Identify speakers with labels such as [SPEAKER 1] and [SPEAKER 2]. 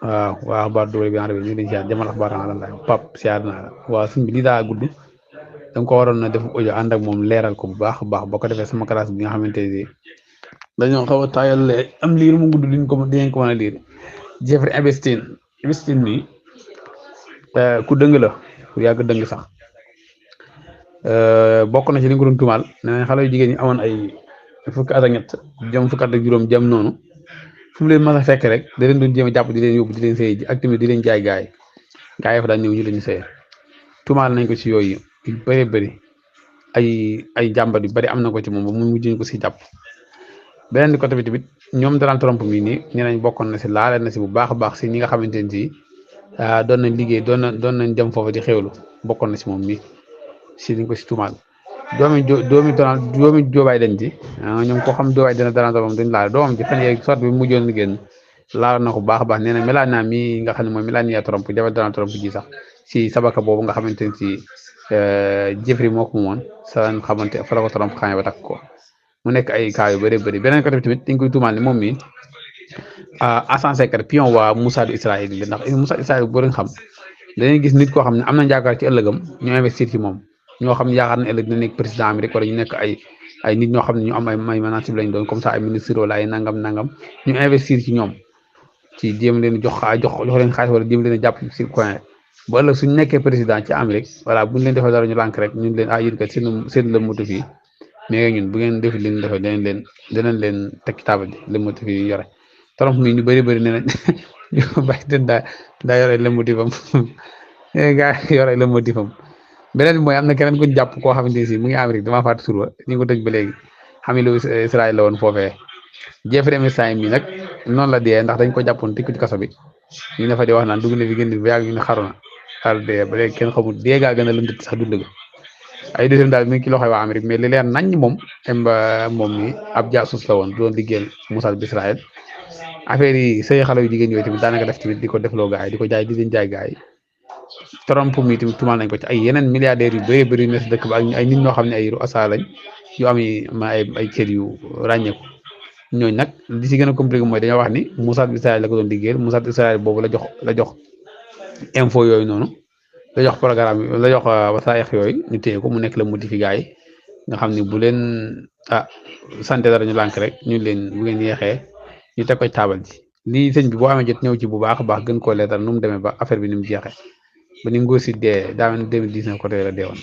[SPEAKER 1] waaw axbaar dóore bi en ñu ngi siyaar jamal axbaar alhamdulilah pap siyaar naa la waaw suñ bi lii daa gudd da nga ko waroon na def audio ànd ak moom leeral ko bu baax a baax boo ko defee sama classe bi nga xamante ne dañoo xaw a taayal am liir mu gudd liñ ko dinañ ko mën a liir Jeffrey Epstein nii ku dëng la ku yàgg dëng sax bokk na ci li nga ko doon tumaal nee nañ xale yu jigéen ñi amoon ay fukki at ak ñett jëm fukki at ak juróom jëm noonu fu mu leen mas a fekk rek da leen doon jéem a jàpp di leen yóbbu di leen sëy ji ak tamit di leen jaay gaay yi fa daan ñëw ñu leen sëy tumaal nañ ko ci yooyu yu bëree bëri ay jàmbat yu bëri am na ko ci moom ba mu mujj ñu ko si jàpp beneen côté bi tamit ñoom Donald Trump mii nii ñu nañ bokkoon na si laale na si bu baax a baax si ñi nga xamante ne si doon nañ liggéey doon nañ dem foofu di xewlu bokkoon na si moom mii si liñ ko si tumaal doomi Joe Biden ji ñoom koo xam Joe Biden Donald Trump duñ laal doomam ji fan yee sot bi mujjoon génn laal na ko baax a baax nee na Melania mii nga xam ne mooy Melania Trump jabar Donald Trump ji sax si sabaka boobu nga xamante ne si Jeffrey moo ko moomoon sa xamante fa la ko Trump xamee ba takk ko mu nekk ay cas yu bëri bëri beneen côté tamit dañ koy tuumaal ne moom mii agent secret pion waa Mossad Israël la ndax Mossad Israël boo leen xam dañuy gis nit koo xam ne am na yaakaar ci ëllëgam ñu investir ci moom ñoo xam ne yaakaar na ëllëg dina nekk président Amérique wala ñu nekk ay nit ñoo xam ne ñu am ay management lañ doon comme ça ay ministre wala ay nangam ñu investir ci ñoom ci jéem leen jox leen xaalis wala jéem leen a jàpp ci coin bu ëllëg suñu nekkee président ci Amérique voilà buñu leen defee dara ñu lànk rek ñun leen yéen kat seen la moto fii mais ñun bu ngeen defi leen defee danañ leen teg ci taabal ji la moto fii yore Trump mi ñu bëri nee nañ Biden daa yore la motifam gaa yore la motifam beneen bi mooy am na keneen kuñ jàpp koo xamante ne si mu ngi Amérique damaa fàtte tur ba ñu ngi ko tëj ba léegi xam nga lu Israël la woon foofee Jeffrey Epstein mi nag noonu la dee ndax dañ ko jàppoon tikku ci kaso bi ñu ne fa di wax naan dugg na fi génn ba yàgg ñu ne xaru na xaar dee ba léegi kenn xamul dee gaa gën a lëndët sax dund ga ay deuxième daal mi ngi ci loxoy waa Amérique mais li leer nañ moom moom mi ab jaasus la woon doon liggéeyal Mossad bi Israël affaire yi say xale yu jigéen yooyu tamit daanaka def tamit di ko defloo gaa yi di ko jaay di leen jaay gaa yi Trump mi tamit tumal nañ ko ci ay yeneen milliardaires yu bëree bëri yu nekk dëkk ba ak ay nit ñoo xam ne ay asa lañ yu am ay cër yu ràññeeku ñooñu nag li si gën a compliqué mooy dañoo wax ni Mossad bi Israël la ko doon liggéeyal Mossad Israël boobu la jox info yooyu noonu la jox programme la jox wasaayax yooyu ñu téye ko mu nekk la modifié gars yi nga xam ni bu leen santé dara ñu lànk rek ñu leen bu ngeen yeexee ñu teg ko ci taabal ji lii sëñ bi boo amee jot ñëw ci bu baax a baax gën koo leetal nu mu demee ba affaire bi ni mu jeexee ba ni ngóor si dee daa mel ni 2019 côté la deewoon